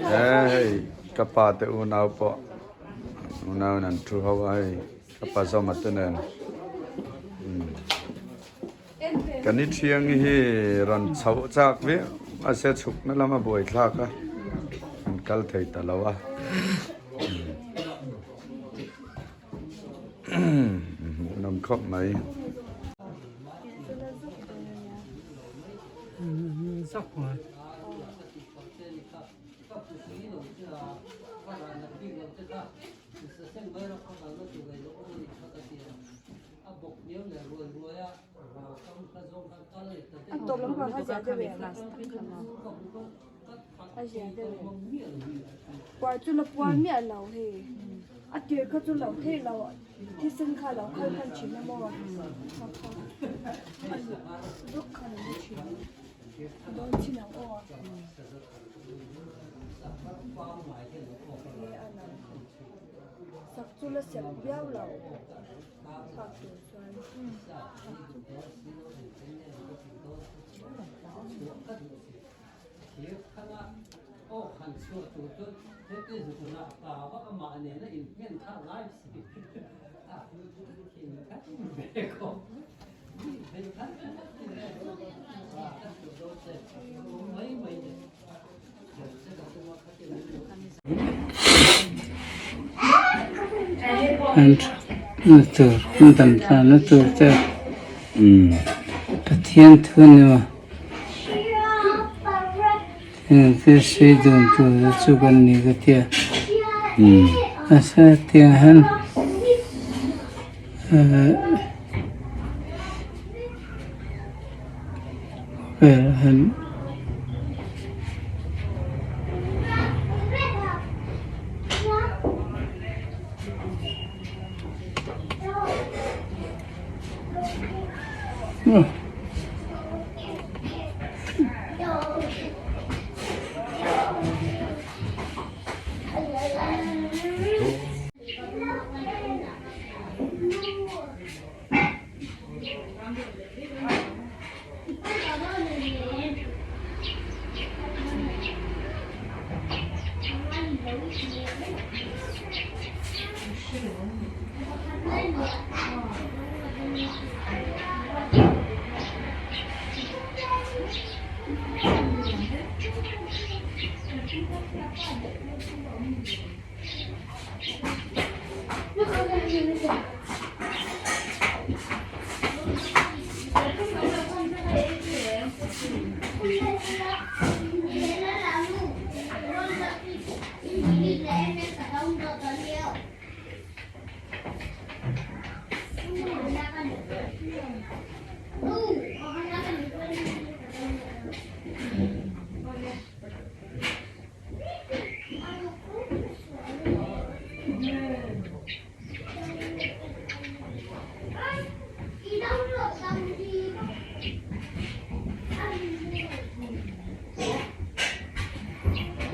He hei ka pa te unau pawh unau in an thu ho a hei ka pa zawma te nen ka ni thiang hi rawn chhoh chak viau mahse chhukna lama buai thlak a an kal thei ta lo a. Hmuhnawm khawp mai. A zia deuh em? Puar chu la puar miah lo hei. A tir kha chu lo theih lo thisen kha lo khal hman thin a maw? Kha kha a zuk zuk kha lo ni thin a dawn chin ang aw. He a lang sak chu la sep viau lo thlak tur chuan. An na tur an dam tlan na tur te Pathian thu ni maw te sei dun tur te chu kan ni ka tia mahse tiang hian khawvelah hian.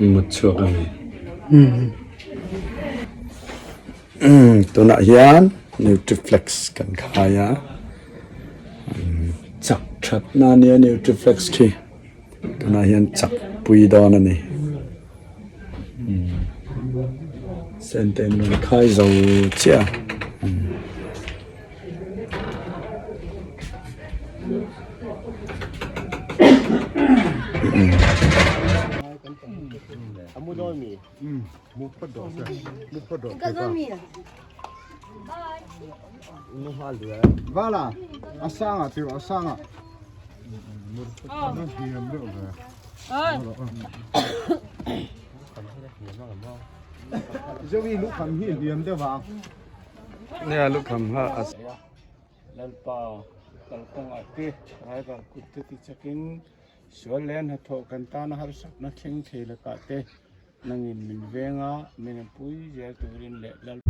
Mut chhuak a ni. Tunah hian Nutriflex kan khai a, chak thatna a nia Nutriflex khi. Tunah hian chak pui dawn a ni. Sente an rawn khai zo chiah a. Nia lukham ha a Lalpa kalkawng ah te driver kut te ti chakin sual leh hnathawh kan tana harsatna thleng thei lakah te nangin min veng a min pui zel turin leh Lalpa.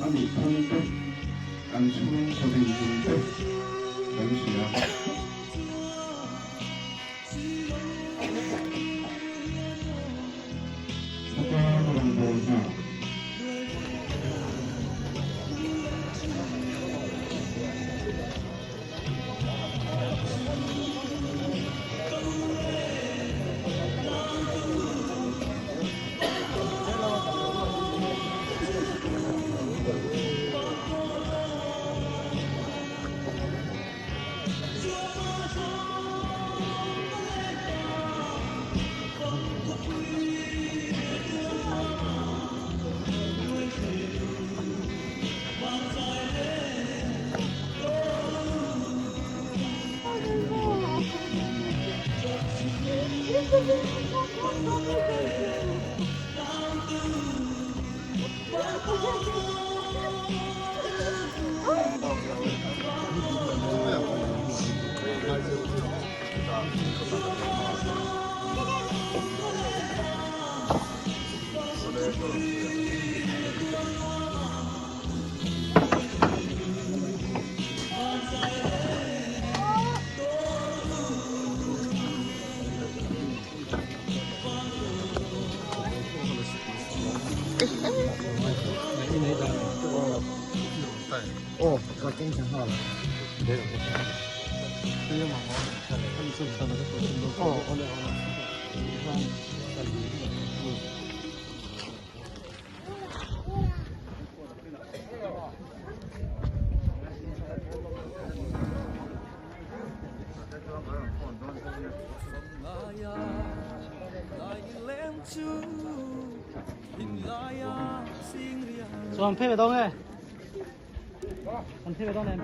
A nih phung te, an chhungkaw dinhmun te kan hria. Khawpa rawngbâwl hna. Chuan phei ve dawn nge? An phei ve dawn em?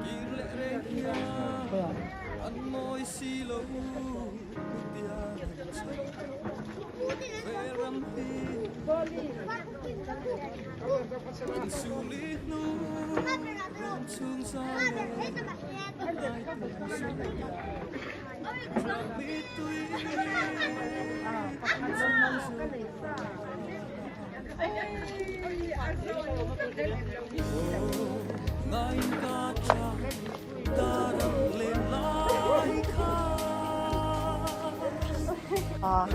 啊，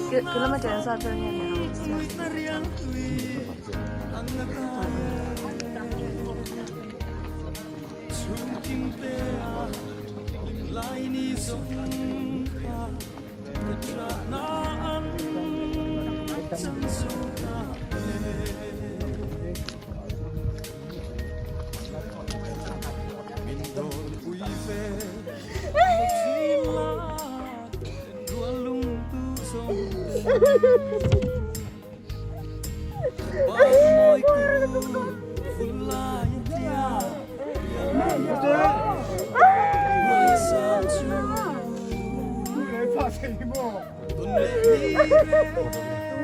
给给他们检测这面的。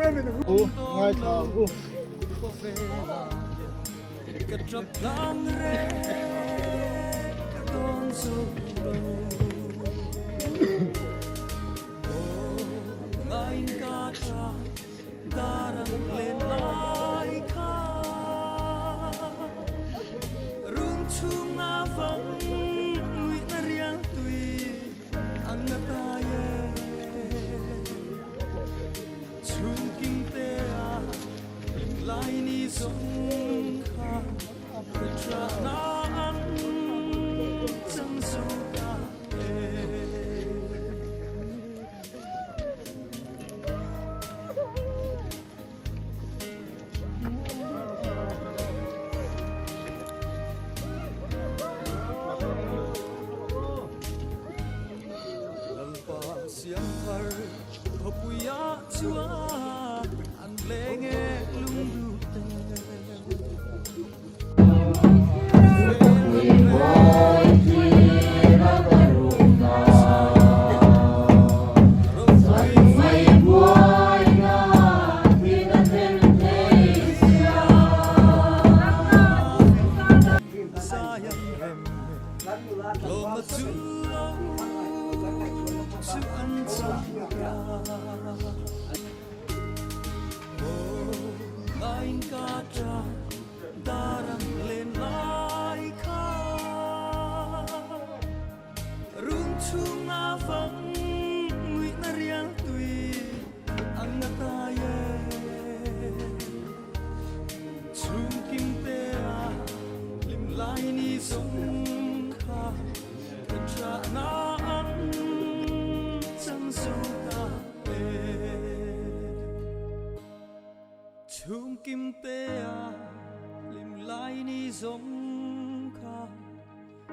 U ngaithla ang u.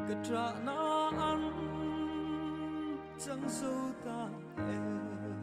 Ka tra na an chang zo ta e.